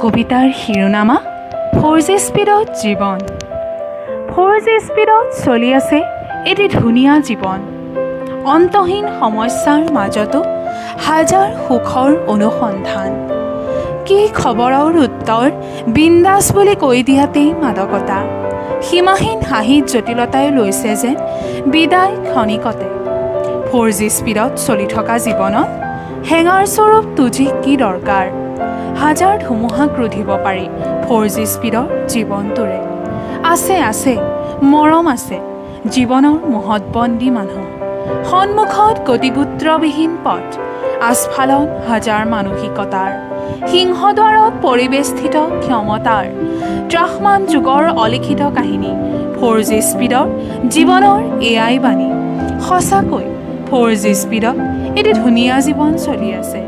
কবিতাৰ শিৰোনামা 4G স্পীডত জীৱন। 4G স্পীডত চলি আছে এটি ধুনীয়া জীৱন। অন্তহীন সমস্যাৰ মাজতো হাজাৰ সুখৰ অনুসন্ধান। কি খবৰৰ উত্তৰ বিন্দাছ বুলি কৈ দিয়াতেই মাদকতা। সীমাহীন হাঁহিত জটিলতাই লৈছে যেন বিদায় ক্ষণিকতে। 4G স্পীডত চলি থকা জীৱনত হেঙাৰস্বৰূপ 2G কি দৰকাৰ? হাজাৰ ধুমুহাক ৰুধিব পাৰি 4G স্পীডৰ জীৱনটোৰে। আছে, আছে, মৰম আছে। জীৱনৰ মোহত বন্দী মানুহ। সন্মুখত গতিগোত্ৰবিহীন পথ, আস্ফালন হাজাৰ মানসিকতাৰ। সিংহদ্বাৰত পৰিবেষ্টিত ক্ষমতাৰ ত্ৰাসমান যুগৰ অলিখিত কাহিনী। 4G স্পীডৰ জীৱনৰ এয়াই বাণী। সঁচাকৈ 4G স্পীডত এটি ধুনীয়া জীৱন চলি আছে।